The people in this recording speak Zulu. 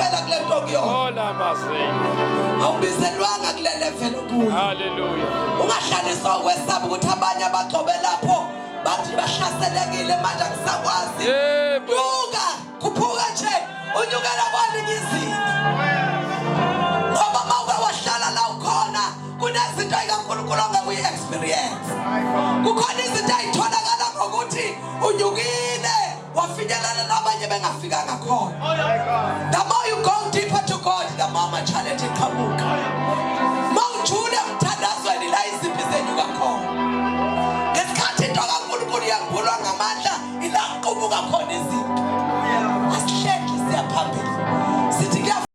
Uzofela kule nto kuyona. Hola mazwi. Awubizelwanga kule level okuyo. Hallelujah. Ungahlaliswa ukwesaba ukuthi abanye abagcobe lapho bathi bahlaselekile manje angisakwazi. Yebo. Nyuka, khuphuka nje, unyukela kwalinye izinga. Ngoba uma uke wahlala la ukhona kunezinto ikaNkulunkulu ongeke uyi-experience. Kukhona izinto ayitholakala ngokuthi unyukile wafinyelela nabanye bengafikanga khona. The more you go deeper to God, the more ama-challenge eqhamuka. Uma ujule emthandazweni la izimpi zenyuka khona. Ngesikhathi into kaNkulunkulu yambulwa ngamandla ila kuqubuka khona izinto. Asihleki siya phambili. Sithi kuya